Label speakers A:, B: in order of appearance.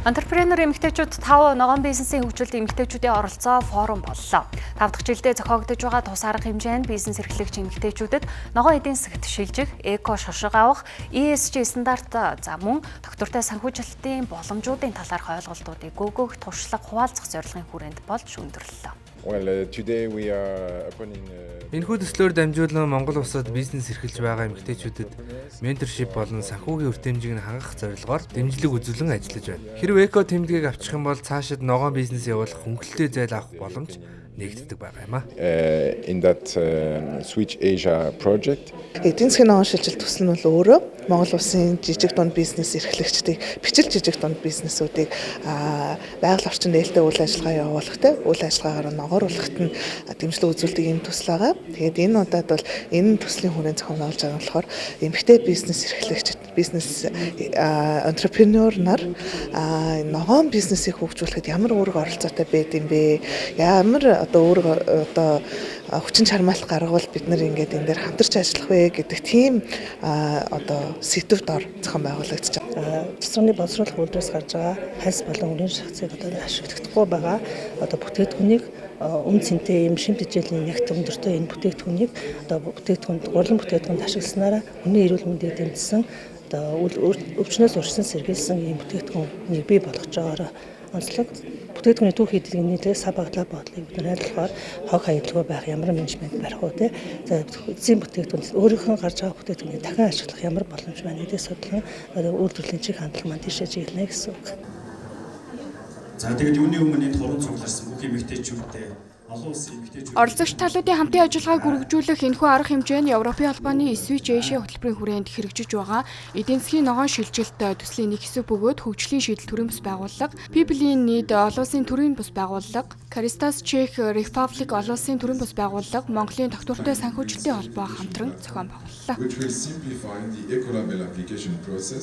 A: Entrepreneur эмэгтэйчүүд 5 ногоон бизнесийн хөгжилд эмэгтэйчүүдийн оролцоо форум боллоо. 5 дахь жилдээ зохиогдож байгаа тус арга хэмжээ нь бизнес эрхлэгч эмэгтэйчүүдэд ногоон эдийн засагт шилжих, эко шошго авах, ESG стандарт, за мөн тогтвортой санхүүжилтийн боломжуудын талаарх ойлголтуудыг өгөх, туршлага хуваалцах зорилгын хүрээнд болж өндөрлөлөө.
B: Well, today we are opening
C: Энэхүү төслөөр дамжуулан Монгол улсад бизнес эрхэлж байгаа эмэгтэйчүүдэд mentorship болон санхүүгийн хүртээмжийг нь хангах зорилгоор дэмжлэг үзүүлэн ажиллаж байна. Хэрвээ эко тэмдгийг авчих юм бол цаашид ногоон бизнес явуулах хөнгөлөлтэй зайл авах боломж нээгддэг байгаа юм а.
B: In that Switch Asia project.
D: Эдийн засгийн ногоон шилжилт төсөл нь бол өөрөө Монгол улсын жижиг дунд бизнес эрхлэгчдийг, бичил жижиг дунд бизнесүүдийг байгаль орчин нээлттэй үйл ажиллагаа явуулах те үйл ажиллагаагаар ногооруулахад нь дэмжлэг үзүүлдэг ийм төсөл байгаа. Тэгээд энэ удаад бол энэ төслийн хүрээнд зохион байгуулж байгаа нь болохоор эмэгтэй бизнес эрхлэгчид, бизнес entrepreneur нар ногоон бизнесийг хөгжүүлэхэд ямар үүрэг оролцоотой байд юм бэ? Ямар одоо үүрэг, одоо хүчин чармайлт гаргавал бид нар ингээд энэ дээр хамтарч ажиллах вэ гэдэг тийм одоо сэдэв дор зохион байгуулагдаж
E: байгаа. Цэцгний боловсруулах үйлдвэрээс гарч байгаа хальс болон үрийн шахацыг одоо ашиглахдаггүй байгаа одоо бүтээгдэхүүнийг, үнэ цэнтэй юм шим тэжээлийн нягт өндөртэй энэ бүтээгдэхүүнийг одоо бүтээгдэхүүнд, гурлан бүтээгдэхүүнд ашигласнараа хүний эрүүл мэндийг дэмжсэн, одоо өвчнөөс урьдчилан сэргийлсэн ийм бүтээгдэхүүнийг бий болгож байгаараа онцлог бүтээгдэхүүний түүх хийдэг нийлээ сав баглаа бодлыг бид нар айлтгаар хог хаягдалгүй байх ямар менежмент барих уу те. За, эцсийн бүтээгдэхүүн, өөрийнх нь гарч байгаа бүтээгдэхүүнийг дахин ашиглах ямар боломж байна гэдгийг судлан одоо үйлдвэрлэлийн чиг хандлага маань тийшээ чиглэнэ гэсэн үг.
F: За, тэгээд юуны өмнө энд хуран цугларсан бүх эмэгтэйчүүдэд, олон улсын эмэгтэйчүүд
G: Оролцогч талуудын хамтын ажиллагааг үргэлжлүүлэх энэхүү арга хэмжээ нь Европын холбооны Switch Asia хөтөлбөрийн хүрээнд хэрэгжиж байгаа эдийн засгийн ногоон шилжилт төслийн нэг хэсэг бөгөөд хөгжлийн шийдэл төрийн бус байгууллага, People in Need олон улсын төрийн бус байгууллага, Caritas Czech Republic олон улсын төрийн бус байгууллага, Монголын тогтвортой санхүүжилтийн холбоо хамтран зохион байгууллаа.
H: Which will simplify the ecolabel application process.